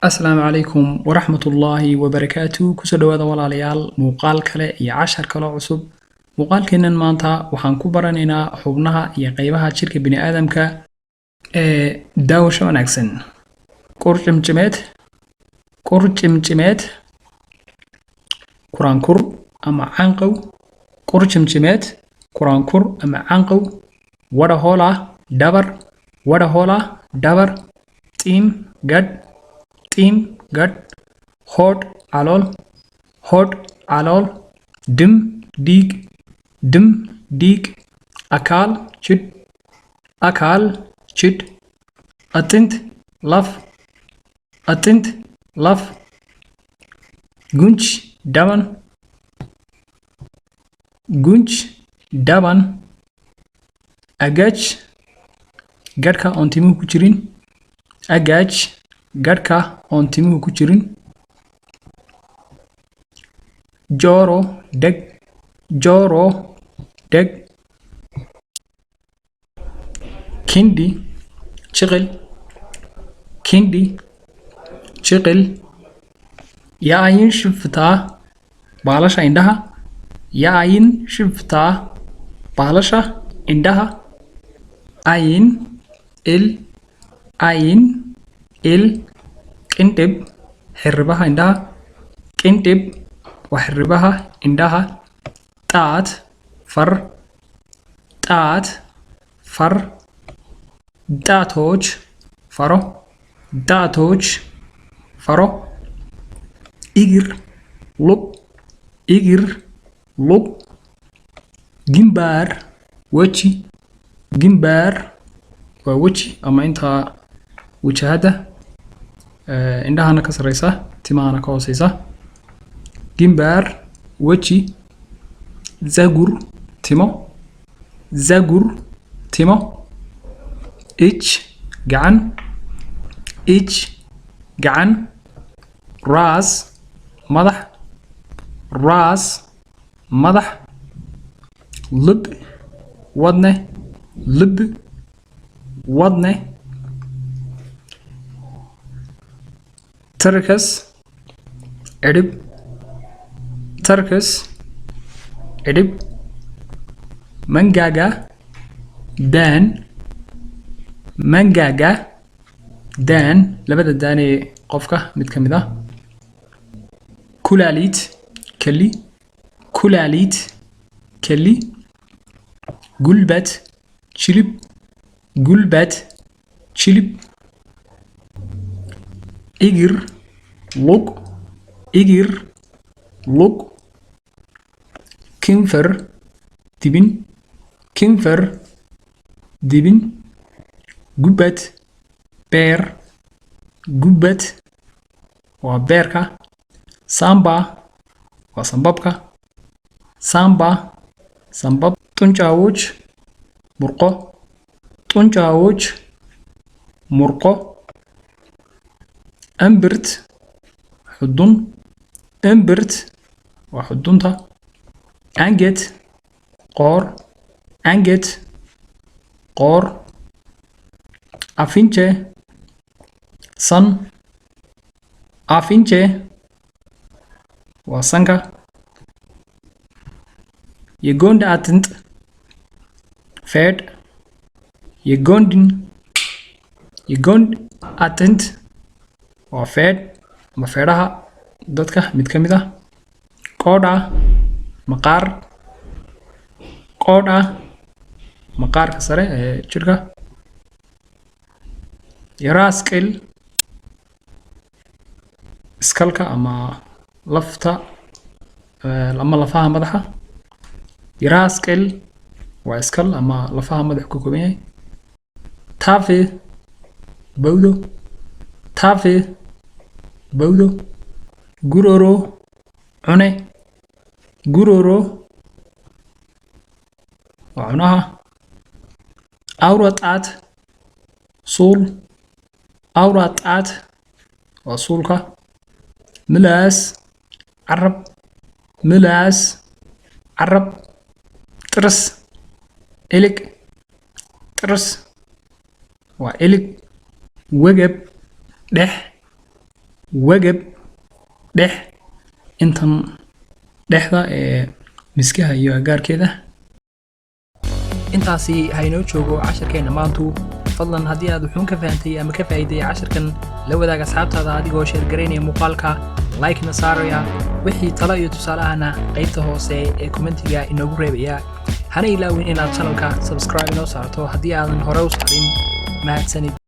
Asalaamu calaykum waraxmatullaahi wabarakaatu. Kusoo dhawaada, walaalayaal, muuqaal kale iyo cashar kale oo cusub. Muuqaalkeennan maanta waxaan ku baranaynaa xubnaha iyo qeybaha jirka bini'aadamka ee daawasho wanaagsan. Qurcimcimeed, qurcimcimeed, kuraankur ama canqow. Qurcimcimeed, kuraankur ama canqow. Wadhahoola, dhabar. Wadhahoola, dhabar. Xiim, gadh. Xiim, gadh. Hoodh, calool. Hoodh, calool. Dim, dhiig. Dim, dhiig. Akaal, jidh. Akaal, jidh. Atint, laf. Atint, laf. Gunj, dhaban. Gunj, dhaban. Agaj, gadhka oon timuhu ku jirin. Agaj, gadhka oon timuhu ku jirin. Jooro, dheg. Jooro, dheg. Kindi, jiqil. Kindi, jiqil. የአይን ሽፍታ, baalasha indhaha. የአይን ሽፍታ, baalasha indhaha. Ayin, il. Ayin, il. Qindhib, xiribaha indhaha. Qindhib waa xiribaha indhaha. Taat, far. Taat, far. ጣቶች, faro. ጣቶች, faro. Igir, lug. Igir, lug. Gimbaar, weji. Gimbaar waa weji ama intaa wajahada, indhahana ka sareysa, timahana ka hooseysa. Gimbaar, weji. Zagur, timo. Zagur, timo. Ij, gacan. Ij, gacan. Raas, madax. Raas, madax. Lub, wadne. Lub, wadne. Tarkas, cidhib. Tarkas, cidhib. Mangaga, daan. Mangaga, daan, labada daan ee qofka mid ka mid ah. Kulaalit, keli. Kulaalit, keli. Gulbad, jilib. Gulbad, jilib. Igir, lug. Igir, lug. Kinfar, dibin. Kinfar, dibin. Gubad, beer. Gubad waa beerka. Samba waa sambabka. Samba, sambab. ጡንቻዎች, murqo. ጡንቻዎች, murqo. እምብርት, xudun. እምብርት waa xudunta. አንገት, qoor. አንገት, qoor. አፍንጫ, san. አፍንጫ waa sanka. የጎን አጥንት, feedh. የጎንድን የጎን አጥንት waa feedh ama feedhaha dadka mid ka mid ah. ቆዳ, maqaar. ቆዳ, maqaarka sare ee jidhka. የራስ ቅል, iskalka ama lafta ama lafaha madaxa. የራስ ቅል waa iskal ama lafaha madaxu ka kooban yahay. Tafe, bowdo. Tafe, bowdo. ጉሮሮ, cune. ጉሮሮ waa cunaha. አውራ ጣት, suul. አውራ ጣት waa suulka. ምላስ, carab. ምላስ, carab. ጥርስ, ilig. ጥርስ waa ilig. ወገብ, dhex. Wagab, dhex, intan dhexda ee miskaha iyo agaarkeeda. Intaasi ha inoo joogo casharkeenna maantu. Fadlan haddii aad wuxuun ka fahantay ama ka faa'iiday casharkan, la wadaag asxaabtaada adigoo share garaynaya muuqaalka, like-na saaraya, wixii talo iyo tusaalahana qaybta hoose ee commentiga inoogu reebaya. Hana ilaawin inaad channelka subscribe inoo saarto haddii aadan hore u saarin. Mahadsanid.